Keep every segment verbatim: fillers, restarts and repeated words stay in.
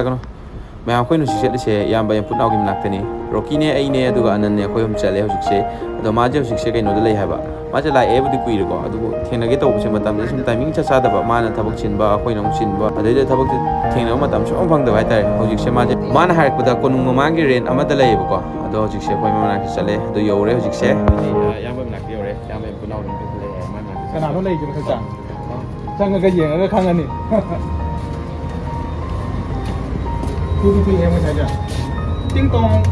ꯀꯩꯅꯣ, ꯃꯌꯥꯝ ꯑꯩꯈꯣꯏꯅ ꯍꯧꯖꯤꯛ ꯆꯠꯂꯤꯁꯦ ꯏꯌꯥꯝꯕ ꯌꯥꯝꯄꯨꯠꯅꯥꯎꯒꯤ ꯃꯅꯥꯛꯇꯅꯤ꯫ ꯔꯣꯀꯤꯅꯦ, ꯑꯩꯅꯦ, ꯑꯗꯨꯒ ꯑꯅꯟꯅꯦ, ꯑꯩꯈꯣꯏ ꯑꯍꯨꯝ ꯆꯠꯂꯦ ꯍꯧꯖꯤꯛꯁꯦ꯫ ꯑꯗꯣ ꯃꯥꯁꯦ ꯍꯧꯖꯤꯛꯁꯦ ꯀꯩꯅꯣꯗ ꯂꯩ ꯍꯥꯏꯕ꯫ ꯃꯥꯁꯦ ꯂꯥꯛꯑꯦꯕꯨꯗꯤ ꯀꯨꯏꯔꯦꯀꯣ, ꯑꯗꯨꯕꯨ ꯊꯦꯡꯅꯒꯦ ꯇꯧꯕꯁꯦ ꯃꯇꯝꯁꯦ ꯁꯨꯝ ꯇꯥꯏꯃꯤꯡ ꯏꯆꯥ ꯆꯥꯗꯕ, ꯃꯥꯅ ꯊꯕꯛ ꯆꯤꯟꯕ, ꯑꯩꯈꯣꯏꯅ ꯑꯃꯨꯛ ꯆꯤꯟꯕ, ꯑꯗꯩꯗ ꯊꯕꯛꯁꯦ ꯊꯦꯡꯅꯕ ꯃꯇꯝ ꯁꯨꯡꯐꯪ ꯐꯪꯗꯕ ꯍꯥꯏꯇꯥꯔꯦ꯫ ꯍꯧꯖꯤꯛꯁꯦ ꯃꯥꯁꯦ, ꯃꯥꯅ ꯍꯥꯏꯔꯛꯄꯗ ꯀꯣꯅꯨꯡ ꯃꯃꯥꯡꯒꯤ ꯔꯦꯟ ꯑꯃꯗ ꯂꯩꯌꯦꯕꯀꯣ꯫ ꯑꯗꯣ ꯍꯧꯖꯤꯛꯁꯦ ꯑꯩꯈꯣꯏ ꯃꯅꯥꯛꯇ ꯆꯠꯂꯦ, ꯑꯗꯣ ꯌꯧꯔꯦ ꯍꯧꯖꯤꯛꯁꯦ꯫ ꯑꯗꯨꯗꯤ, ꯑ, ꯏꯌꯥꯝꯕ ꯃꯅꯥꯛꯇ ꯌꯧꯔꯦ꯫ ꯏꯌꯥꯝꯕ ꯄꯨꯅꯥꯎ ꯑꯗꯨꯝ ꯂꯩ ꯍꯥꯏ, ꯃꯥꯏ ꯃꯅꯥꯛꯇ ꯆꯠꯂꯦ꯫ ꯀꯅꯥꯅꯣ ꯂꯩꯔꯤꯁꯦ ꯃꯊꯛꯇ? ꯆꯪꯉꯒ ꯌꯦꯡꯉꯒ ꯈꯪꯉꯅꯤ꯫ ꯇꯨ ꯇꯨ ꯇꯨ ꯌꯦꯡꯉꯣ ꯉꯁꯥꯏꯗ꯫ ꯇꯤꯡ ꯇꯣꯡ꯫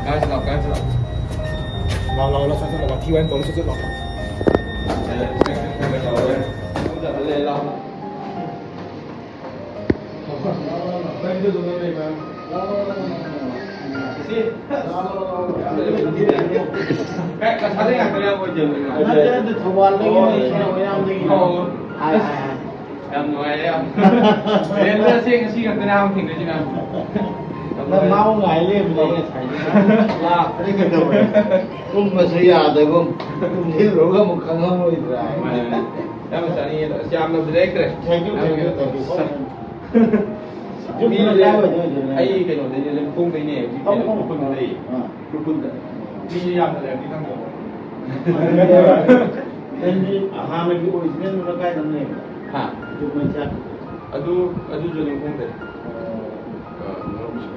ꯀꯥꯏꯁꯤ ꯂꯥꯎ, ꯀꯥꯏꯁꯤ ꯂꯥꯎ꯫ ꯂꯥꯎ, ꯂꯥꯎ, ꯂꯥꯎ, ꯁꯠ ꯁꯠ ꯂꯥꯎ, ꯋꯥꯊꯤ ꯋꯥꯔꯦꯝ ꯇꯧꯅꯨ, ꯁꯠ ꯁꯠ ꯂꯥꯎ꯫ ꯅꯠꯇꯦ, ꯅꯠꯇꯦ, ꯊꯧꯕꯥꯜꯗꯒꯤꯅꯦ, ꯁꯤ ꯃꯌꯥꯝꯗꯒꯤꯅꯦ꯫ ꯑꯣ꯫ ꯍꯥꯏ, ꯍꯥꯏ, ꯍꯥꯏ꯫ ꯌꯥꯝ ꯅꯨꯡꯉꯥꯏꯔꯦ, ꯌꯥꯝ꯫ ꯔꯦꯟꯗ ꯑꯁꯦꯡ ꯉꯁꯤ ꯈꯛꯇꯅꯦ ꯑꯍꯥꯟꯕ ꯊꯦꯡꯅꯩꯁꯦ, ꯃꯌꯥꯝ꯫ ꯅꯪ ꯃꯥꯕꯨ ꯉꯥꯏ ꯂꯩꯕꯅꯦ ꯑꯩ ꯉꯁꯥꯏꯗꯒꯤ꯫ ꯂꯥꯛꯇ꯭ꯔꯦ ꯀꯩꯗꯧꯔꯦ? ꯇꯨꯝꯕꯁꯨ ꯌꯥꯗꯒꯨꯝ, ꯇꯨꯝꯁꯤꯜꯂꯨꯔꯒ ꯑꯃꯨꯛ ꯈꯪꯍꯧꯔꯣꯏꯗ꯭ꯔꯥ ꯍꯥꯏꯅ꯫ ꯃꯥꯅꯦ, ꯃꯥꯅꯦ꯫ ꯌꯥꯝ ꯆꯥꯅꯤꯡꯉꯦ꯫ ꯑꯁ, ꯌꯥꯝꯅ ꯕ꯭ꯔꯦꯛ ꯇꯧꯔꯦ꯫ Thank you, thank you, thank you꯫ ꯃꯤꯁꯦ ꯌꯨꯝꯗ ꯀꯥꯏ ꯑꯣꯏꯗꯣꯏꯅꯣ? ꯑꯩ ꯀꯩꯅꯣꯗꯩꯅꯦ, ꯂꯩꯃꯈꯣꯡꯗꯩꯅꯦ꯫ ꯍꯧꯖꯤꯛ ꯐꯝ ꯐꯝ ꯎꯈ꯭ꯔꯨꯜꯗ ꯂꯩꯌꯦ꯫ ꯑꯥ꯫ ꯎꯈ꯭ꯔꯨꯜꯗ꯫ ꯃꯤꯁꯦ ꯌꯥꯝꯅ ꯂꯩꯔꯝꯅꯤ ꯈꯪꯗꯕ꯫ ꯅꯪꯒꯤ ꯍꯥꯟꯅꯒꯤ original ꯗꯨꯅ ꯀꯥꯏꯗ ꯂꯩꯕ? ꯍꯥ? ꯌꯨꯝ ꯃꯩꯁꯥ? ꯑꯗꯨ, ꯑꯗꯨꯁꯨ ꯂꯩꯃꯈꯣꯡꯗꯩ꯫ ꯑꯣ꯫ ꯑꯥ, ꯃꯔꯨꯞꯁꯨ꯫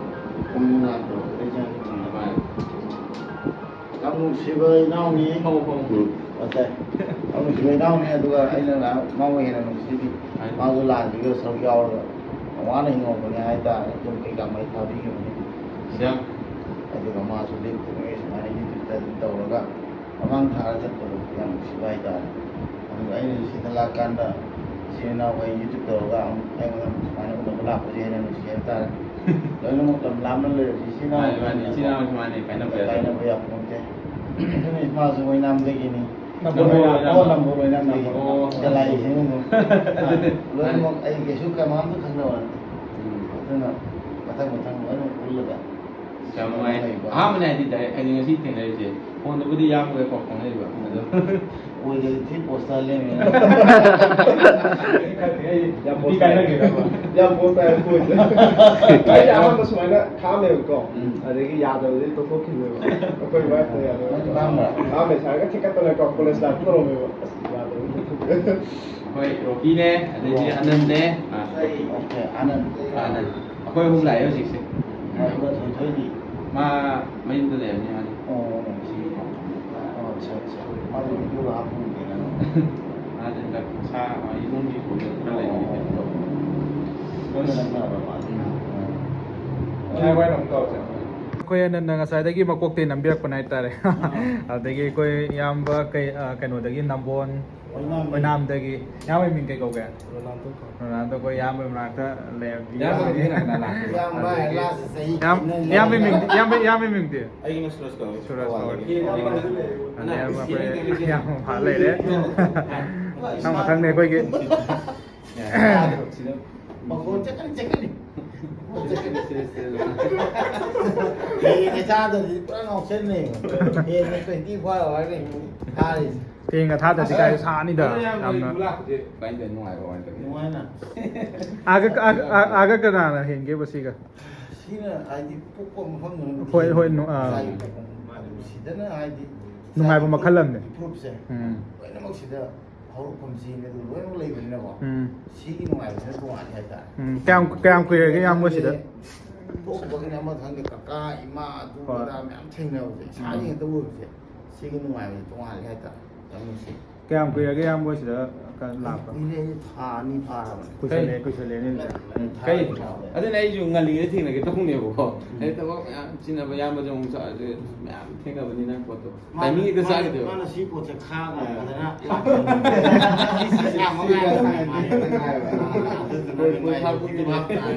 ꯈꯣꯡꯅꯥꯡ ꯇꯧꯔꯛꯄꯗꯩ ꯆꯪꯉꯛꯄꯅꯦ꯫ ꯃꯥꯅꯦ꯫ ꯌꯥꯝ ꯅꯨꯡꯁꯤꯕ ꯏꯅꯥꯎꯅꯤ꯫ ꯐꯪꯉꯨ, ꯐꯪꯉꯨ꯫ ꯎꯝ꯫ ꯑꯠꯆꯥ꯫ ꯌꯥꯝ ꯅꯨꯡꯁꯤꯕ ꯏꯅꯥꯎꯅꯤ, ꯑꯗꯨꯒ ꯑꯩꯅ ꯃꯥꯕꯨ ꯍꯦꯟꯅ ꯅꯨꯡꯁꯤꯔꯤ꯫ ꯍꯥꯏ꯫ ꯃꯥꯁꯨ ꯂꯥꯟꯁꯤꯒ ꯁꯔꯨꯛ ꯌꯥꯎꯔꯒ ꯌꯥꯝ ꯋꯥꯅ ꯍꯤꯡꯍꯧꯕꯅꯦ ꯍꯥꯏꯇꯥꯔꯦ꯫ ꯌꯨꯝ ꯀꯩꯀꯥ ꯃꯩ ꯊꯥꯕꯤꯈꯤꯕꯅꯤ꯫ ꯁꯤꯌꯥ꯫ ꯑꯗꯨꯒ ꯃꯥꯁꯨ ꯂꯦꯞꯇꯅ ꯁꯨꯃꯥꯏꯅ YouTube ꯇ ꯑꯗꯨꯝ ꯇꯧꯔꯒ ꯃꯃꯥꯡ ꯊꯥꯔ ꯆꯠꯄꯗꯣ ꯌꯥꯝ ꯅꯨꯡꯁꯤꯕ ꯍꯥꯏꯇꯥꯔꯦ꯫ ꯑꯗꯨꯒ ꯑꯩꯅꯁꯨ ꯁꯤꯗ ꯂꯥꯛꯀꯥꯟꯗ ꯏꯆꯤꯟ ꯏꯅꯥꯎꯈꯩ YouTube ꯇꯧꯔꯒ ꯑꯃꯨꯛ ꯑꯩꯉꯣꯟꯗ ꯑꯃꯨꯛ ꯁꯨꯃꯥꯏꯅ ꯎꯅꯕ ꯂꯥꯛꯄꯁꯦ ꯍꯦꯟꯅ ꯅꯨꯡꯁꯤ ꯍꯥꯏꯕ ꯇꯥꯔꯦ꯫ ꯂꯣꯏꯅꯃꯛ ꯂꯝ ꯂꯥꯞꯅ ꯂꯩꯔꯁꯨ ꯏꯆꯤꯟ ꯏꯅꯥꯎ ꯃꯥꯅꯦ, ꯃꯥꯅꯦ, ꯏꯆꯤꯟ ꯏꯅꯥꯎ ꯁꯨꯃꯥꯏꯅ ꯀꯥꯏꯅꯕ ꯌꯥꯗꯦ꯫ ꯀꯥꯏꯅꯕ ꯌꯥꯄꯣꯟꯇꯦ꯫ ꯑꯗꯨꯅ ꯏꯃꯥꯁꯨ ꯑꯣꯏꯅꯥꯝꯗꯒꯤꯅꯤ꯫ ꯅꯝꯕꯣꯜ ꯑꯣꯏꯅꯥꯝ꯫ ꯑꯣ, ꯅꯝꯕꯣꯜ ꯑꯣꯏꯅꯥꯝꯗꯒꯤ꯫ ꯑꯣ꯫ ꯆꯂꯥꯏꯁꯤꯡ ꯑꯗꯨꯝ꯫ ꯑꯗꯨꯅꯦ꯫ ꯂꯣꯏꯅꯃꯛ ꯑꯩ ꯀꯩꯁꯨ ꯀꯅꯥꯝꯇ ꯈꯪꯅꯕ ꯅꯠꯇꯦ꯫ ꯎꯝ꯫ ꯑꯗꯨꯅ ꯃꯊꯪ ꯃꯊꯪ ꯂꯣꯏꯅꯃꯛ ꯄꯨꯜꯂꯒ ꯌꯥꯝ ꯅꯨꯡꯉꯥꯏ꯫ ꯑꯍꯥꯟꯕꯅꯦ ꯍꯥꯏꯗꯤ ꯗꯥꯏꯔꯦꯛ ꯍꯥꯏꯗꯤ ꯉꯁꯤ ꯊꯦꯡꯅꯔꯤꯁꯦ꯫ ꯐꯣꯟꯗꯕꯨꯗꯤ ꯏꯌꯥꯝꯕꯒ ꯄꯥꯎ ꯐꯥꯎꯅꯔꯤꯕ ꯑꯗꯣ꯫ ꯑꯣꯏꯗꯗꯤ ꯊꯤ ꯄꯣꯁꯇꯔ ꯂꯦꯝꯃꯦ꯫ ꯌꯥꯝ ꯄꯣꯁꯇꯔ ꯌꯥꯝ ꯄꯣꯁꯇꯔ ꯀꯣꯏꯁꯦ꯫ ꯑꯩꯁꯦ ꯑꯍꯥꯟꯕ ꯁꯨꯃꯥꯏꯅ ꯈꯥꯝꯃꯦꯕꯀꯣ꯫ ꯎꯝ꯫ ꯑꯗꯒꯤ ꯌꯥꯗꯕꯗꯤ ꯇꯣꯛꯊꯣꯛꯈꯤꯕꯅꯦꯕ꯫ ꯑꯩꯈꯣꯏ ꯋꯥꯏꯐꯇ ꯌꯥꯗꯕ꯫ ꯅꯪ ꯈꯥꯝꯕ꯭ꯔꯥ? ꯈꯥꯝꯃꯦ ꯁꯥꯔꯒ ꯊꯤꯀꯠꯇꯅꯀꯣ ꯀꯣꯂꯦꯖ ꯂꯥꯛꯄ ꯇꯧꯔꯝꯃꯦꯕ꯫ ꯑꯁ ꯌꯥꯗꯕꯗꯤ ꯇꯣꯛꯊꯣꯛꯈꯤꯕꯅꯦ꯫ ꯑꯩꯈꯣꯏ ꯔꯣꯀꯤꯅꯦ, ꯑꯗꯩꯗꯤ ꯑꯅꯟꯅꯦ꯫ ꯑꯥ꯫ ꯑꯣꯀꯦ, ꯑꯅꯟ꯫ ꯑꯥ, ꯑꯅꯟ꯫ ꯑꯩꯈꯣꯏ ꯑꯍꯨꯝ ꯂꯥꯛꯑꯦ ꯍꯧꯖꯤꯛꯁꯦ꯫ ꯑꯗꯨꯒ ꯊꯣꯏꯊꯣꯏꯗꯤ? ꯃꯥ ꯃꯌꯨꯝꯗ ꯂꯩꯔꯝꯅꯤ ꯃꯥꯗꯤ꯫ ꯑꯣ꯫ ꯁꯤꯒꯤ ꯄꯥꯎ꯫ ꯑꯣ, ꯑꯠꯆꯥ, ꯑꯠꯆꯥ꯫ ꯃꯥꯗꯤ ꯚꯤꯗꯤꯑꯣꯒ ꯍꯥꯞꯄ ꯎꯗꯦꯅ꯫ ꯃꯥꯁꯦ ꯍꯟꯗꯛ ꯃꯁꯥ, ꯃꯥ ꯏꯃꯨꯡꯒꯤ ꯄ꯭ꯔꯣꯕ꯭ꯂꯦꯝ ꯈꯔ ꯂꯩꯕꯒꯤ ꯀꯩꯅꯣ ꯇꯧꯕ꯫ ꯂꯣꯏꯅ ꯅꯛꯅꯕ꯭ꯔꯥ ꯃꯥꯗꯤ? ꯎꯝ꯫ ꯉꯁꯥꯏ ꯋꯥꯏ ꯑꯃꯨꯛ ꯇꯧꯔꯁꯦ꯫ ꯑꯩꯈꯣꯏ ꯑꯅꯟꯅ ꯉꯁꯥꯏꯗꯒꯤ ꯃꯀꯣꯛꯇꯩ ꯅꯝꯕꯤꯔꯛꯄꯅꯦ ꯍꯥꯏꯇꯥꯔꯦ꯫ ꯑꯥ꯫ ꯑꯗꯒꯤ ꯑꯩꯈꯣꯏ ꯏꯌꯥꯝꯕ ꯀꯩ-, ꯑ, ꯀꯩꯅꯣꯗꯒꯤ ꯅꯝꯕꯣꯟ ꯑꯣꯏꯅꯥꯝꯗꯒꯤ꯫ ꯑꯣꯏꯅꯥꯝꯗꯒꯤ꯫ ꯏꯌꯥꯝꯕꯩ ꯃꯤꯡ ꯀꯩ ꯀꯧꯒꯦ? ꯔꯣꯅꯥꯜꯗꯣ ꯀꯧꯏ꯫ ꯔꯣꯅꯥꯜꯗꯣ ꯑꯩꯈꯣꯏ ꯏꯌꯥꯝꯕꯩ ꯃꯅꯥꯛꯇ ꯂꯩꯔꯝꯃꯤ꯫ ꯏꯌꯥꯝꯕꯒꯤ ꯃꯤꯡꯅ ꯀꯅꯥ ꯂꯥꯛꯀꯦ? ꯏꯌꯥꯝꯕ ꯍꯥꯏ ꯂꯥꯁ ꯆꯍꯤ ꯏꯌꯥꯝ-, ꯈꯦꯠꯅꯔꯦ꯫ ꯏꯌꯥꯝꯕꯩ ꯃꯤꯡ, ꯏꯌꯥꯝꯕꯩ, ꯏꯌꯥꯝꯕꯩ ꯃꯤꯡꯗꯤ? ꯑꯩꯒꯤꯅ ꯁꯨꯔꯖ ꯀꯧꯏ꯫ ꯁꯨꯔꯖ ꯀꯧꯏ꯫ ꯄꯋꯥꯔꯒꯤ꯫ ꯑꯣ꯫ ꯑꯗꯩ ꯑꯩꯈꯣꯏ ꯏꯌꯥꯝꯕ ꯐꯥ ꯂꯩꯔꯦ꯫ ꯅꯪ ꯃꯊꯪꯅꯦ ꯑꯩꯈꯣꯏꯒꯤ꯫ ꯃꯈꯣꯟ ꯆꯠꯀꯅꯤ, ꯆꯠꯀꯅꯤ꯫ ꯃꯈꯣꯟ ꯆꯠꯀꯅꯤ꯫ ꯍꯦꯟꯅ ꯆꯥꯗ꯭ꯔꯗꯤ ꯄꯨꯔꯥ ꯉꯥꯎꯁꯟꯅꯩꯕ꯫ ꯍꯦꯟꯅ twenty four hour ꯅꯦ ꯊꯥꯔꯤꯁꯦ꯫ ꯊꯦꯡꯅ ꯊꯥꯗ꯭ꯔꯗꯤ ꯀꯥꯏ ꯁꯥꯅꯤꯗ ꯑꯗꯣ ꯌꯥꯝꯅ꯫ ꯌꯥꯝꯅ꯫ ꯀꯃꯥꯏꯅ ꯇꯧꯔꯤ? ꯅꯨꯡꯉꯥꯏꯕ꯭ꯔꯣ? ꯀꯃꯥꯏꯅ ꯇꯧꯒꯦ? ꯅꯨꯡꯉꯥꯏꯅ꯫ ꯑꯥꯒ, ꯑꯥꯒ, ꯑꯥꯒ ꯀꯅꯥꯅ ꯍꯦꯟꯒꯦꯕ ꯁꯤꯒ? ꯁꯤꯅ ꯍꯥꯏꯗꯤ ꯄꯣꯛꯄ ꯃꯐꯝꯗꯨꯅ ꯍꯣꯏ, ꯍꯣꯏ, ꯅꯨ-, ꯑꯥ꯫ ꯏꯁꯥꯒꯤ ꯄꯣꯛꯐꯝ꯫ ꯑꯗꯨ ꯁꯤꯗꯅ ꯍꯥꯏꯗꯤ ꯅꯨꯡꯉꯥꯏꯕ ꯏꯁꯥꯒꯤ ꯃꯈꯜ ꯑꯃꯅꯤ꯫ ꯏꯄ꯭ꯔꯨꯞꯁꯦ ꯎꯝ꯫ ꯂꯣꯏꯅꯃꯛ ꯁꯤꯗ ꯍꯧꯔꯛꯐꯝ ꯆꯦꯟꯕꯗꯨ ꯂꯣꯏꯅꯃꯛ ꯂꯩꯕꯅꯤꯅꯀꯣ꯫ ꯎꯝ꯫ ꯁꯤꯒꯤ ꯅꯨꯡꯉꯥꯏꯕꯁꯤꯅ ꯇꯣꯉꯥꯜꯂꯦ ꯍꯥꯏꯇꯥꯔꯦ꯫ ꯎꯝ꯫ ꯀꯌꯥꯝ, ꯀꯌꯥꯝ ꯀꯨꯏꯔꯒꯦ ꯏꯌꯥꯝꯕ ꯁꯤꯗ? ꯄꯣꯛꯄꯒꯤꯅꯦ ꯑꯃ ꯈꯪꯗꯦ, ꯀꯀꯥ, ꯏꯃꯥ, ꯑꯗꯨ ꯍꯣꯏ꯫ ꯑꯗꯥ ꯃꯌꯥꯝ ꯊꯦꯡꯅꯕꯁꯦ, ꯏꯁꯥꯒꯤ ꯎꯝ꯫ ꯉꯥꯛꯇ ꯑꯣꯏꯕꯁꯦ, ꯁꯤꯒꯤ ꯅꯨꯡꯉꯥꯏꯕꯁꯦ ꯇꯣꯉꯥꯜꯂꯦ ꯍꯥꯏꯇꯥꯔꯦ꯫ ꯌꯥꯝ ꯅꯨꯡꯁꯤ꯫ ꯀꯌꯥꯝ ꯀꯨꯏꯔꯒꯦ ꯏꯌꯥꯝꯕ ꯍꯣꯏ ꯁꯤꯗ ꯀ-, ꯂꯥꯛꯄ? ꯀꯨꯏꯔꯦ, ꯊꯥ ꯑꯅꯤ ꯐꯥꯔꯕꯅꯦ꯫ ꯀꯨꯏꯁꯜꯂꯛꯑꯦ, ꯀꯩ? ꯀꯨꯏꯁꯜꯂꯛꯑꯦꯅꯦ꯫ ꯎꯝ, ꯊꯥ ꯀꯩ? ꯑꯅꯤ ꯐꯥꯔꯕꯅꯦ꯫ ꯑꯗꯨꯅ ꯑꯩꯁꯨ ꯉꯜꯂꯤꯉꯩꯗ ꯊꯦꯡꯅꯒꯦ ꯇꯧꯕꯅꯦꯕꯀꯣ꯫ ꯎꯝ꯫ ꯑꯩ ꯊꯕꯛ ꯃꯌꯥꯝ ꯆꯤꯟꯅꯕ, ꯏꯌꯥꯝꯕꯁꯨ ꯑꯃꯨꯛ ꯆꯠꯂꯁꯨ ꯃꯌꯥꯝ ꯊꯦꯡꯅꯕꯅꯤꯅ ꯄꯣꯠꯇꯣ꯫ ꯃꯥꯅ, timing ꯍꯦꯛꯇ ꯃꯥꯅ, ꯆꯥꯈꯤꯗꯦꯕ꯫ ꯃꯥꯅ ꯁꯤ ꯄꯣꯠꯁꯦ ꯈꯥꯡꯉꯒ ꯑꯥ꯫ ꯐꯖꯅ ꯂꯥꯛꯄꯅꯦ꯫ ꯁꯤ ꯁꯤ ꯌꯥꯝ ꯉꯥꯏꯕ꯫ ꯑꯗꯨꯗꯨꯅ ꯍꯣꯏ, ꯍꯣꯏ, ꯃꯥꯏ ꯍꯥꯞꯄꯨꯗꯤ ꯍꯤꯞ ꯍꯥꯞ ꯇꯥꯔꯦ꯫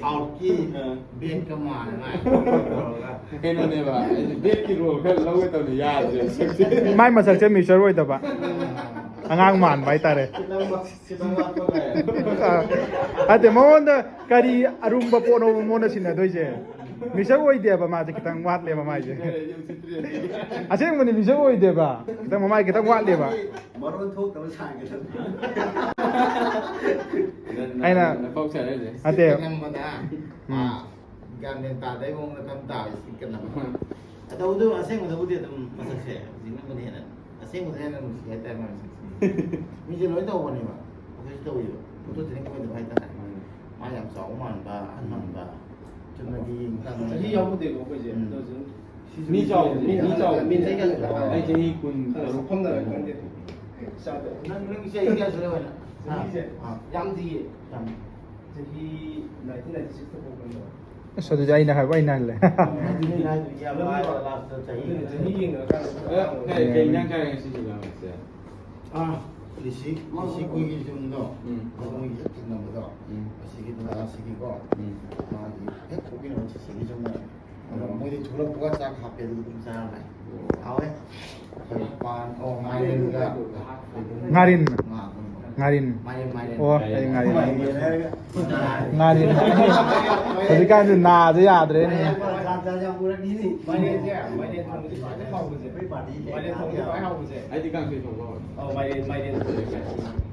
ꯁꯥꯎꯠꯀꯤ ꯑꯥ꯫ ꯕꯦꯠꯀ ꯃꯥꯟꯅꯉꯥꯏ ꯇꯧꯔꯒ꯫ ꯀꯩꯅꯣꯅꯦꯕ, ꯑꯩꯁꯦ ꯕꯦꯠꯀꯤ ꯔꯣꯜ ꯈꯔ ꯂꯧꯒꯦ ꯇꯧꯅꯤ, ꯌꯥꯗ꯭ꯔꯦ ꯁꯛꯁꯦ꯫ ꯃꯥꯏ ꯃꯁꯛꯁꯦ mature ꯑꯣꯏꯗꯕ꯫ ꯑꯉꯥꯡ ꯃꯥꯟꯕ ꯍꯥꯏꯇꯥꯔꯦ꯫ ꯅꯠꯇꯦ, ꯃꯉꯣꯟꯗ ꯀꯔꯤ ꯑꯔꯨꯝꯕ ꯄꯣꯠꯅꯣꯕ ꯃꯉꯣꯟꯗ ꯁꯤꯟꯅꯗꯣꯏꯁꯦ? ꯃꯤꯛꯁꯔ ꯑꯣꯏꯗꯦꯕ ꯃꯥꯁꯦ, ꯈꯤꯇꯪ ꯋꯥꯠꯂꯦꯕ ꯃꯥꯏꯁꯦ꯫ ꯑꯁꯦꯡꯕꯅꯤ, ꯃꯤꯛꯁꯔ ꯑꯣꯏꯗꯦꯕ, ꯈꯤꯇꯪ ꯃꯃꯥꯏ ꯈꯤꯇꯪ ꯋꯥꯠꯂꯦꯕ꯫ ꯃꯔꯣꯟ ꯊꯣꯛꯇꯕ ꯁꯥꯒꯦ꯫ ꯑꯩꯅ ꯅꯄꯥꯎ ꯁꯥꯟꯅꯔꯤꯁꯦ꯫ ꯅꯠꯇꯦ꯫ ꯅꯝꯕꯗ ꯎꯝ꯫ ꯒ꯭ꯌꯥꯟ ꯃꯦꯟ ꯇꯥꯗꯩ ꯃꯑꯣꯡꯗ ꯀꯝ ꯇꯥꯕ ꯁꯤ ꯀꯟꯅꯕ꯫ ꯑꯗꯨꯕꯨ ꯑꯁꯦꯡꯕꯗꯕꯨꯗꯤ ꯑꯗꯨꯝ ꯃꯁꯛꯁꯦ ꯍꯧꯖꯤꯛꯅꯕꯨꯅ ꯍꯦꯟꯅ, ꯑꯁꯦꯡꯕꯗ ꯍꯦꯟꯅ ꯅꯨꯡꯁꯤ ꯍꯥꯏꯇꯥꯔꯦ ꯃꯥꯏ ꯃꯁꯛꯁꯦ꯫ ꯃꯤꯁꯦ ꯂꯣꯏ ꯇꯧꯕꯅꯦꯕ, ꯑꯩꯈꯣꯏꯁꯨ ꯇꯧꯋꯦꯕ꯫ ꯐꯣꯇꯣ ꯊꯦꯡꯅ ꯀꯣꯏꯗꯕ ꯍꯥꯏꯇꯥꯔꯦ꯫ ꯃꯥ ꯌꯥꯝ ꯆꯥꯎꯕ ꯃꯥꯟꯕ, ꯑꯍꯟ ꯃꯥꯟꯕ꯫ ꯆꯨꯝꯅꯒꯤ ꯌꯦꯡꯕ ꯀꯥꯟꯗ ꯆꯍꯤ ꯌꯥꯎꯕꯗꯦꯀꯣ ꯑꯩꯈꯣꯏꯁꯦ꯫ ꯎꯝ꯫ ꯑꯗꯨ ꯑꯗꯨꯝ ꯃꯤ ꯆꯥꯎꯕ, ꯃꯤ, ꯃꯤ ꯆꯥꯎꯕ꯫ ꯃꯤ ꯆꯍꯤ ꯀꯌꯥ ꯁꯨꯔꯦ? ꯑꯩ ꯆꯍꯤ ꯀꯨꯟ ꯇꯔꯨꯛ꯫ ꯐꯝꯗꯅ ꯈꯪꯗꯦ꯫ ꯅꯪ, ꯅꯪ ꯆꯍꯤ ꯀꯌꯥ ꯁꯨꯔꯦ ꯑꯣꯏꯅ? ꯆꯍꯤꯁꯦ ꯑꯥ꯫ ꯌꯥꯝꯗꯤꯌꯦ꯫ ꯌꯥꯝ꯫ ꯆꯍꯤ nineteen ninety six ꯇ ꯄꯣꯛꯄꯅꯦꯕ꯫ ꯑꯁ, ꯑꯗꯨꯗꯤ ꯑꯩꯅ ꯍꯥꯏꯕ ꯑꯩꯅ ꯍꯜꯂꯦ꯫ ꯑꯗꯨꯅꯦ ꯑꯩꯅ ꯍꯥꯏꯗꯣ, ꯌꯥꯝ ꯂꯥꯏꯕ last ꯇ ꯆꯍꯤ꯫ ꯑꯗꯨꯅꯦ, ꯆꯍꯤ ꯌꯦꯡꯅꯔꯀꯥꯟꯗ ꯑꯦ, ꯀꯩ, ꯀꯩ ꯏꯟꯖꯥꯡ ꯆꯥꯔꯒꯦ ꯉꯁꯤꯗꯤ ꯅꯪꯁꯦ? ꯑꯥ, ꯂꯤꯁꯤ, ꯂꯤꯁꯤ ꯈꯣꯏꯒꯤ ꯌꯨꯝꯗꯣ, ꯎꯝ꯫ ꯑꯩꯈꯣꯏꯒꯤ ꯍꯦꯛ ꯊꯪꯅꯕꯗꯣ, ꯎꯝ꯫ ꯑꯁꯤꯒꯤ ꯗꯗꯥ ꯑꯁꯤꯒꯤꯀꯣ, ꯎꯝ꯫ ꯃꯥꯒꯤ ꯍꯦꯛ ꯄꯣꯛꯃꯤꯟꯅꯕ ꯆꯤꯆꯦꯒꯤ ꯌꯨꯝꯗ꯫ ꯑꯗꯣ ꯎꯝ꯫ ꯃꯣꯏꯗꯤ ꯊꯣꯛꯂꯛꯄꯒ ꯆꯥꯛ ꯍꯥꯞꯄꯦ, ꯑꯗꯨꯒ ꯑꯗꯨꯝ ꯆꯥꯔ ꯂꯥꯛꯑꯦ꯫ ꯍꯥꯎꯋꯦ꯫ ꯑꯩꯈꯣꯏ ꯄꯥꯟ, ꯑꯣ, ꯃꯥꯏꯔꯦꯟꯒ ꯉꯥꯔꯤꯟ꯫ ꯉꯥ ꯑꯀꯪꯕ꯫ ꯉꯥꯔꯤꯟ꯫ ꯃꯥꯏꯔꯦꯟ, ꯃꯥꯏꯔꯦꯟ꯫ ꯑꯣ, ꯑꯩ ꯉꯥꯔꯤꯟ꯫ ꯃꯥꯏꯔꯦꯟ ꯍꯥꯏꯔꯒ ꯉꯥꯔꯤꯟ꯫ ꯍꯧꯖꯤꯛꯀꯥꯟꯁꯦ ꯅꯥꯁꯦ ꯌꯥꯗ꯭ꯔꯦꯅꯦ꯫ ꯃꯥꯏꯔꯦꯟ ꯊꯣꯡꯕꯗꯤ ꯈ꯭ꯋꯥꯏꯗꯩ ꯍꯥꯎꯕꯁꯦ꯫ ꯃꯥꯏꯔꯦꯟ ꯊꯣꯡꯕꯗꯤ ꯈ꯭ꯋꯥꯏ ꯍꯥꯎꯕꯁꯦ꯫ ꯑꯩꯗꯤ ꯀꯥꯡꯁꯣꯏ ꯊꯣꯡꯕ ꯍꯥꯎꯋꯦ꯫ ꯑꯧ, ꯃꯥꯏꯔꯦꯟ, ꯃꯥꯏꯔꯦꯟ ꯊꯣꯡꯕꯁꯦ꯫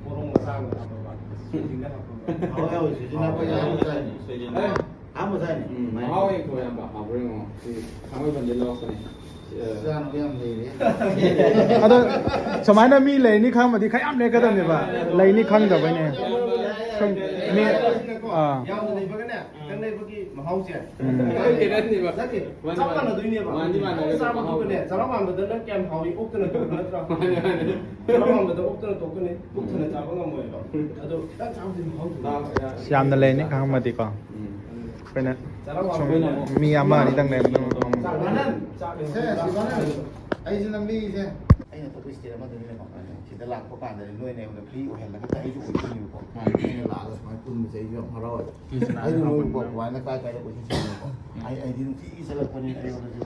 ꯄꯣꯔꯣꯡ ꯃꯆꯥ ꯑꯃ ꯍꯥꯞꯄꯒ, ꯁꯣꯏꯖꯤꯟꯒ ꯍꯥꯞꯄꯒ꯫ ꯍꯥꯎꯋꯦ, ꯍꯥꯎꯋꯦ, ꯁꯣꯏꯖꯤꯟ ꯍꯥꯞꯄ ꯌꯥꯝ ꯆꯥꯏ꯫ ꯁꯣꯏꯖꯤꯟ꯫ ꯑꯦ, ꯑꯍꯥꯟꯕ ꯆꯥꯏꯅꯦ꯫ ꯎꯝ, ꯃꯍꯥꯎ ꯌꯦꯡꯊꯣꯛꯑꯣ, ꯏꯌꯥꯝꯕ꯫ ꯍꯥꯎꯕ꯭ꯔꯥ ꯌꯦꯡꯉꯣ꯫ ꯁꯤ ꯊꯥꯡꯃꯩꯕꯟꯗꯩ ꯂꯧꯔꯛꯄꯅꯦ꯫ ꯆꯥꯅꯕ ꯌꯥꯝ ꯂꯩꯔꯦ꯫ ꯑꯗꯣ ꯁꯨꯃꯥꯏꯅ ꯃꯤ ꯂꯩꯅꯤ ꯈꯪꯉꯝꯃꯗꯤ ꯈꯔ ꯌꯥꯝ ꯂꯦꯛꯀꯗꯕꯅꯦꯕ꯫ ꯂꯩꯅꯤ ꯈꯪꯗꯕꯩꯅꯦ꯫ ꯁꯨꯝ ꯃꯤ, ꯑꯥ꯫ ꯌꯥꯝꯅ ꯂꯩꯕꯒꯅꯦ, ꯈꯤꯇꯪ ꯂꯩꯕꯒꯤ ꯃꯍꯥꯎꯁꯦ꯫ ꯎꯝ꯫ ꯅꯠꯇꯦ, ꯆꯞ ꯃꯥꯟꯅꯗꯣꯏꯅꯦꯕ꯫ ꯃꯥꯟꯗꯤ ꯃꯥꯟꯅꯔꯒ ꯆꯥꯕ ꯃꯍꯥꯎꯗꯣ꯫ ꯊꯣꯛꯄꯅꯦ, ꯆꯔꯥ ꯋꯥꯟꯕꯗꯅ ꯀꯌꯥꯝ ꯍꯥꯎꯏ? ꯑꯣꯛꯇꯅ ꯊꯣꯡꯕ ꯅꯠꯇ꯭ꯔꯣ? ꯃꯥꯅꯦ, ꯃꯥꯅꯦ꯫ ꯆꯔꯥ ꯋꯥꯟꯕꯗ ꯑꯣꯛꯇꯅ ꯇꯣꯛꯀꯅꯤ, ꯄꯨꯛ ꯊꯟꯅ ꯆꯥꯕ ꯉꯝꯃꯣꯏꯕ꯫ ꯑꯗꯣ ꯈꯤꯇꯪ ꯆꯥꯕꯗꯤ ꯃꯍꯥꯎ ꯊꯣꯛꯑꯦ꯫ ꯌꯥꯝꯅ ꯂꯩꯅꯤ ꯈꯪꯉꯝꯃꯗꯤꯀꯣ꯫ ꯎꯝ꯫ ꯑꯩꯈꯣꯏꯅ ꯁꯨꯝ ꯃꯤ ꯑꯃ ꯑꯅꯤꯗꯪ ꯂꯩꯕꯗꯣ꯫ ꯁꯦ, ꯁꯤꯕꯥꯅꯟ, ꯑꯩꯁꯨ ꯂꯝꯕꯤꯁꯦ, ꯑꯩꯅ ꯊꯣꯛꯄ state ꯑꯃꯗꯅꯤꯅꯀꯣ, ꯁꯤꯗ ꯂꯥꯛꯄ ꯀꯥꯟꯗꯗꯤ ꯅꯣꯏꯅ ꯑꯩꯉꯣꯟꯗ free ꯑꯣꯏꯍꯜꯂꯒ ꯑꯩꯁꯨ ꯑꯣꯏꯗꯣꯏꯅꯦꯕꯀꯣ꯫ ꯃꯥꯅꯦ꯫ ꯑꯩꯅ ꯂꯥꯛꯑꯒ ꯁꯨꯃꯥꯏꯅ ꯄꯨꯟꯕꯁꯦ ꯑꯩꯁꯨ ꯌꯥꯝ ꯍꯔꯥꯎꯋꯦ꯫ ꯑꯩꯁꯨ ꯅꯣꯏ ꯀꯣ, ꯀꯃꯥꯏꯅ ꯀꯥꯏ ꯀꯥꯏꯗ ꯀꯣꯏꯆꯠ ꯆꯠꯂꯦꯕꯀꯣ꯫ ꯑꯩ, ꯑꯩꯗꯤ ꯅꯨꯡꯇꯤꯒꯤ ꯆꯠꯂꯛꯄꯅꯤ, ꯑꯩꯉꯣꯟꯗꯁꯨ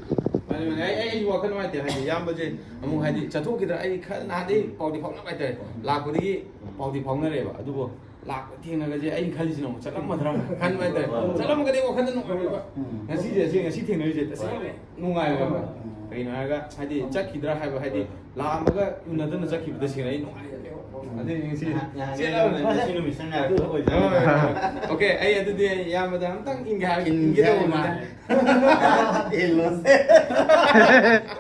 ꯑꯗꯨꯅꯦ ꯑꯩ ꯑꯩ ꯋꯥꯈꯜ ꯅꯨꯡꯉꯥꯏꯇꯦ, ꯍꯥꯏꯗꯤ ꯏꯌꯥꯝꯕꯁꯦ ꯑꯃꯨꯛ, ꯍꯥꯏꯗꯤ ꯆꯠꯊꯣꯛꯈꯤꯗ꯭ꯔꯥ, ꯑꯩ ꯈꯔ ꯅꯍꯥꯟꯗꯩ ꯄꯥꯎꯗꯤ ꯐꯥꯎꯅꯕ ꯍꯥꯏꯇꯥꯔꯦ, ꯂꯥꯛꯄꯗꯒꯤ ꯄꯥꯎꯗꯤ ꯐꯥꯎꯅꯔꯦꯕ, ꯑꯗꯨꯕꯨ ꯂꯥꯛꯄ ꯊꯦꯡꯅꯒꯁꯦ ꯑꯩꯅ ꯈꯜꯂꯤꯁꯤꯅ ꯑꯃꯨꯛ ꯆꯠꯂꯝꯃꯗ꯭ꯔꯥ ꯈꯟꯕ ꯍꯥꯏꯇꯥꯔꯦ꯫ ꯆꯠꯂꯝꯃꯒꯗꯤ ꯋꯥꯈꯜꯗ ꯅꯨꯡꯉꯥꯏꯔꯣꯏꯕ꯫ ꯉꯁꯤꯁꯦ ꯑꯁꯤ ꯉꯁꯤ ꯊꯦꯡꯅꯔꯤꯁꯦ ꯇꯁꯦꯡꯅ ꯅꯨꯡꯉꯥꯏꯕ꯫ ꯀꯩꯅꯣ ꯍꯥꯏꯔꯒ, ꯍꯥꯏꯗꯤ ꯆꯠꯈꯤꯗ꯭ꯔꯥ ꯍꯥꯏꯕ, ꯍꯥꯏꯗꯤ ꯂꯥꯛꯑꯝꯃꯒ ꯎꯅꯗꯅ ꯆꯠꯈꯤꯕꯗ ꯁꯦꯡꯅ ꯑꯩ ꯅꯨꯡꯉꯥꯏꯖꯗꯦꯕ꯫ ꯑꯗꯨꯏ ꯉꯁꯤ ꯆꯦꯜꯂꯕꯅꯦ꯫ ꯉꯁꯤ ꯅꯨꯃꯤꯠꯁꯤꯅ ꯉꯥꯏꯔꯛꯄ ꯑꯣꯏꯖꯔꯦ꯫ ꯍꯣꯏ, ꯍꯣꯏ, ꯍꯣꯏ꯫ ꯑꯣꯀꯦ, ꯑꯩ ꯑꯗꯨꯗꯤ ꯑꯩ ꯏꯌꯥꯝꯕꯗ ꯑꯝꯇꯪ ꯏꯟꯒꯦ ꯍꯥꯏꯔꯒꯦ, ꯏꯟꯒꯦ ꯇꯧꯕꯅꯦ꯫ ꯏꯜꯂꯣꯁꯦ꯫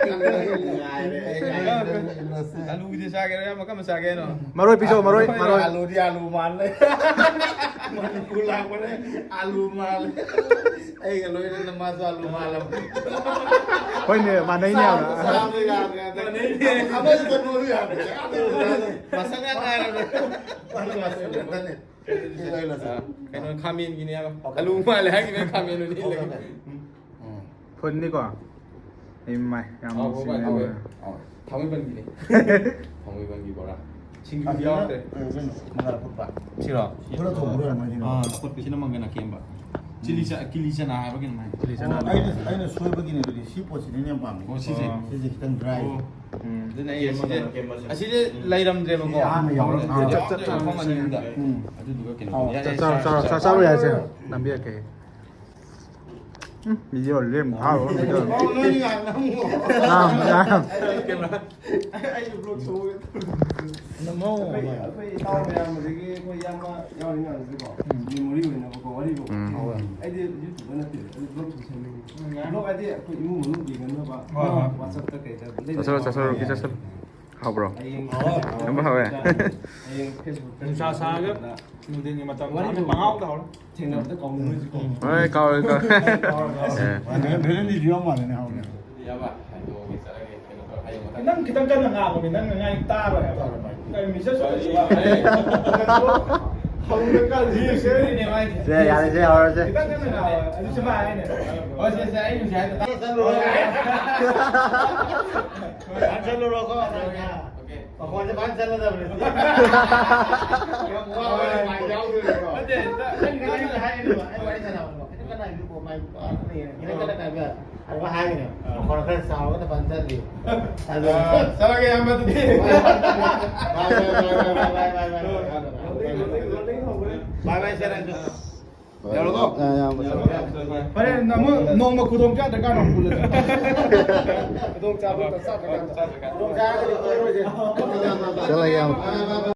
ꯅꯨꯡꯉꯥꯏꯔꯦ꯫ ꯑꯂꯨꯒꯤꯗꯤ ꯆꯥꯒꯦꯔꯥ, ꯏꯌꯥꯝꯕ? ꯀꯔꯝꯕ ꯆꯥꯒꯦ ꯍꯥꯏꯅꯣ? ꯃꯔꯣꯏ ꯄꯤꯖꯧ, ꯃꯔꯣꯏ, ꯃꯔꯣꯏ꯫ ꯑꯂꯨꯗꯤ ꯑꯂꯨ ꯃꯥꯜꯂꯦ꯫ ꯃꯅꯤꯄꯨꯔ ꯂꯥꯛꯄꯅꯦ, ꯑꯂꯨ ꯃꯥꯜꯂꯦ꯫ ꯑꯩꯒ ꯂꯣꯏꯅꯅ ꯃꯥꯁꯨ ꯑꯂꯨ ꯃꯥꯜꯂꯕ꯫ ꯍꯣꯏꯅꯦ, ꯃꯥꯟꯅꯩꯅꯦ ꯌꯥꯝꯅ꯫ ꯆꯥꯕꯗ ꯌꯥꯗ꯭ꯔꯦ ꯍꯟꯗꯛ꯫ ꯃꯥꯟꯅꯩꯅꯦ꯫ ꯑꯃꯁꯨ ꯀꯩꯅꯣ ꯌꯥꯗ꯭ꯔꯦ꯫ ꯃꯁꯛ ꯉꯥꯛ ꯉꯥꯏꯔꯕꯅꯦ꯫ ꯃꯥꯅ ꯃꯁꯛ ꯉꯥꯛꯇꯅꯦ꯫ ꯀꯩꯅꯣ, ꯈꯥꯃꯦꯟꯒꯤꯅꯦ ꯍꯥꯏꯕ꯫ ꯑꯂꯨ ꯃꯥꯜꯂꯦ ꯍꯥꯏꯈꯤꯕꯅꯦ, ꯈꯥꯃꯦꯟ ꯑꯣꯏꯅ ꯏꯜꯂꯒꯦ꯫ ꯎꯝ꯫ ꯐꯨꯟꯅꯤꯀꯣ꯫ ꯏꯃꯥꯏ, ꯌꯥꯝ ꯍꯥꯎꯕ ꯅꯨꯡꯁꯤꯅꯦ꯫ ꯍꯥꯎꯋꯦ꯫ ꯊꯥꯡꯃꯩꯕꯟꯒꯤꯅꯦ꯫ ꯊꯥꯡꯃꯩꯕꯟꯒꯤ ꯕꯣꯔꯥ꯫ ꯁꯤꯡꯖꯨꯗꯤ ꯌꯥꯎꯔꯛꯇ꯭ꯔꯦ꯫ ꯀꯩꯅꯣ, ꯃꯪꯒꯜ ꯑꯐꯨꯠꯄ꯫ ꯁꯤꯔꯣ? ꯐꯨꯠꯂ ꯊꯣꯡꯕꯗꯣ ꯑꯣꯏꯔꯝꯒꯅꯤ ꯀꯩꯅꯣ꯫ ꯑꯥ, ꯑꯐꯨꯠꯄꯁꯤꯅ ꯃꯪꯒꯟ ꯑꯀꯦꯝꯕ꯫ ꯆꯤꯂꯤ ꯆ-, ꯀꯤꯂꯤ ꯆꯅꯥ ꯍꯥꯏꯕ ꯀꯩꯅꯣꯝ ꯍꯥꯏ꯫ ꯆꯤꯂꯤ ꯆꯅꯥ꯫ ꯑꯣ, ꯑꯩꯅ, ꯑꯩꯅ ꯁꯣꯏꯕꯒꯤꯅꯦ ꯑꯗꯨꯗꯤ꯫ ꯁꯤ ꯄꯣꯠꯁꯤꯅꯦ ꯑꯩꯅ ꯌꯥꯝ ꯄꯥꯝꯃꯤ꯫ ꯑꯣ, ꯁꯤꯁꯦ? ꯑꯣ꯫ ꯁꯤꯁꯦ ꯈꯤꯇꯪ dry꯫ ꯑꯣ꯫ ꯎꯝ꯫ ꯑꯗꯨꯅ ꯑꯩ ꯑꯁꯤꯁꯦ, ꯑꯁꯤꯁꯦ ꯂꯩꯔꯝꯗ꯭ꯔꯦꯕꯀꯣ꯫ ꯁꯤꯁꯦ ꯑꯍꯥꯟꯕ ꯌꯥꯎꯔꯛ-, ꯁꯤꯁꯦ ꯑꯥ꯫ ꯌꯥꯎꯔꯛꯇ꯭ꯔꯦ ꯃꯐꯝ ꯑꯅꯤ ꯑꯍꯨꯝꯗ꯫ ꯎꯝ꯫ ꯑꯗꯨꯗꯨꯒ ꯀꯩꯅꯣ꯫ ꯑꯥꯎ꯫ ꯌꯥꯏ, ꯌꯥꯏ, ꯆꯥꯔꯣ, ꯆꯥꯔꯣ, ꯆꯥꯔꯣ, ꯆꯥꯔꯣ, ꯆꯥꯔꯣ, ꯆꯥꯔꯣ ꯌꯥꯏ, ꯁꯦ꯫ ꯅꯝꯕꯤꯔꯛꯀꯦ꯫ ꯎꯝ, video ꯂꯦꯝ ꯊꯥꯔꯣ, video꯫ ꯑꯣ, ꯅꯣꯏ ꯉꯥꯏꯍꯥꯛ ꯅꯝꯃꯣ꯫ ꯅꯝ, ꯅꯝ꯫ ꯑꯩ vlog ꯇꯧꯒꯦ꯫ ꯅꯝꯃꯣ꯫ ꯑꯩꯈꯣꯏ, ꯑꯩꯈꯣꯏ ꯏꯇꯥꯎ ꯃꯌꯥꯝ, ꯑꯗꯒꯤ ꯑꯩꯈꯣꯏ ꯏꯌꯥꯝꯕ ꯌꯥꯎꯔꯤ ꯃꯌꯥꯝꯁꯤꯀꯣ꯫ ꯎꯝ꯫ Memory ꯑꯣꯏꯅꯕꯀꯣ, ꯋꯥꯔꯤꯕꯨ꯫ ꯎꯝ꯫ ꯑꯩꯗꯤ YouTuber ꯅꯠꯇꯦ, ꯑꯩꯗꯤ vlog ꯁꯨꯝ ꯁꯦꯝꯅꯤꯡꯉꯤ꯫ ꯎꯝ, ꯌꯥꯏ꯫ Vlog ꯍꯥꯏꯗꯤ ꯑꯩꯈꯣꯏ ꯏꯃꯨꯡ ꯃꯅꯨꯡ ꯌꯦꯡꯅꯅꯕ, ꯍꯣꯏ, ꯍꯣꯏ꯫ WhatsApp-ꯇ ꯀꯩꯗ ꯂꯩꯅꯕ꯫ ꯆꯥꯁꯜꯂꯣ, ꯆꯥꯁꯜꯂꯣ, ꯔꯣꯀꯤ ꯆꯥꯁꯜꯂꯣ꯫ ꯍꯥꯎꯕ꯭ꯔꯣ? ꯍꯌꯦꯡ ꯌꯥꯝ ꯍꯥꯎꯋꯦ꯫ ꯍꯌꯦꯡ Facebook-ꯇ ꯅꯨꯡꯁꯥ ꯁꯥꯔꯒ ꯅꯨꯡꯊꯤꯟꯒꯤ ꯃꯇꯝ ꯋꯥꯔꯤ ꯆꯥꯕ ꯄꯪꯍꯥꯎꯗ ꯍꯥꯎꯔꯦ꯫ ꯊꯦꯡꯅꯕꯗ ꯀꯥꯎꯅꯔꯣꯏꯁꯤꯀꯣ꯫ ꯍꯣꯏ, ꯀꯥꯎꯔꯣꯏ, ꯀꯥꯎꯔꯣꯏ꯫ ꯀꯥꯎꯔꯣꯏ, ꯀꯥꯎꯔꯣꯏ꯫ ꯑꯦ꯫ ꯚꯦꯂꯦꯟꯇꯤꯁꯨ ꯌꯥꯝ ꯃꯥꯜꯂꯦꯅꯦ, ꯍꯥꯎꯅꯦ꯫ ꯏꯌꯥꯝꯕ, ꯍꯥꯏꯗꯣꯛꯑꯒꯦ, ꯆꯠꯂꯒꯦ, ꯀꯩꯅꯣ ꯇꯧꯔ, ꯍꯌꯦꯡ ꯃꯊꯪ꯫ ꯅꯪ ꯈꯤꯇꯪ ꯀꯟꯅ ꯉꯥꯡꯉꯣꯃꯤ, ꯅꯪꯅ ꯉꯥꯡꯉꯤ ꯇꯥꯔꯣꯏ ꯍꯥꯏꯕ꯫ ꯇꯥꯔꯣꯏ, ꯃꯥꯏ꯫ ꯀꯩ ꯃꯤꯁꯦꯁ ꯑꯣꯏꯔꯤꯕ? ꯑꯦ꯫ ꯍꯧꯔꯒ ꯀꯥꯟꯁꯤ ꯁꯦꯔꯤꯅꯦ ꯃꯥꯏꯁꯦ꯫ ꯁꯦ, ꯌꯥꯔꯦ, ꯁꯦ, ꯍꯧꯔꯁꯦ꯫ ꯈꯤꯇꯪ ꯀꯟꯅ ꯉꯥꯡꯉꯣ꯫ ꯑꯗꯨ ꯁꯤ ꯃꯥ ꯍꯥꯏꯅꯦ꯫ ꯍꯣꯏ, ꯁꯦ, ꯁꯦ, ꯑꯩ ꯍꯧꯖꯤꯛ ꯍꯥꯏꯗꯣ ꯇꯥꯔꯣꯏ꯫ ꯆꯠꯂꯨꯔꯣꯀꯣ꯫ ꯃꯈꯣꯟꯁꯦ ꯐꯖꯅ ꯆꯠꯂꯗꯕꯅꯦ꯫ ꯌꯥꯝ ꯋꯥꯕ ꯃꯥꯏ ꯌꯥꯎꯗꯣꯏꯅꯤꯀꯣ꯫ ꯅꯠꯇꯦ, ꯅꯪ ꯅꯪꯅ ꯍꯥꯏꯔꯤꯕ, ꯑꯩ ꯋꯥꯔꯤ ꯁꯥꯟꯅꯕꯗꯣ꯫ ꯈꯤꯇꯪ ꯀꯟꯅ ꯍꯥꯏꯕꯤꯌꯨꯀꯣ, ꯃꯥꯏ ꯈꯤꯇꯪ ꯀꯟꯅ ꯍꯥꯏꯕꯤꯌꯨ꯫ ꯍꯥꯏꯒꯅꯦ꯫ ꯃꯈꯣꯟ ꯈꯔ ꯆꯥꯎꯔꯒꯅ ꯐꯖꯅ ꯆꯠꯂꯤ꯫ ꯑꯗꯨ ꯑꯥ, ꯆꯠꯂꯒꯦ, ꯏꯌꯥꯝꯕ, ꯑꯗꯨꯗꯤ꯫ ꯚꯥꯏ, ꯚꯥꯏ, ꯚꯥꯏ꯫ ꯚꯥꯏ, ꯚꯥꯏ, ꯆꯠꯂꯒꯦ꯫ ꯌꯥꯔꯣꯀꯣ? ꯑꯥ, ꯏꯌꯥꯝꯕ, ꯆꯠꯂꯒꯦ꯫ ꯐꯔꯦ, ꯑꯃꯨꯛ ꯅꯣꯡꯃ ꯈꯨꯗꯣꯡ ꯆꯥꯗ꯭ꯔꯀꯥꯟꯗ ꯑꯃꯨꯛ ꯄꯨꯜꯂꯁꯤ꯫ ꯈꯨꯗꯣꯡ ꯆꯥꯕ ꯆꯥꯗ꯭ꯔꯀꯥꯟꯗ꯫ ꯈꯨꯗꯣꯡ ꯆꯥꯔꯒꯗꯤ ꯀꯣꯏꯔꯣꯏꯁꯦ꯫ ꯆꯠꯂꯒꯦ, ꯏꯌꯥꯝꯕ꯫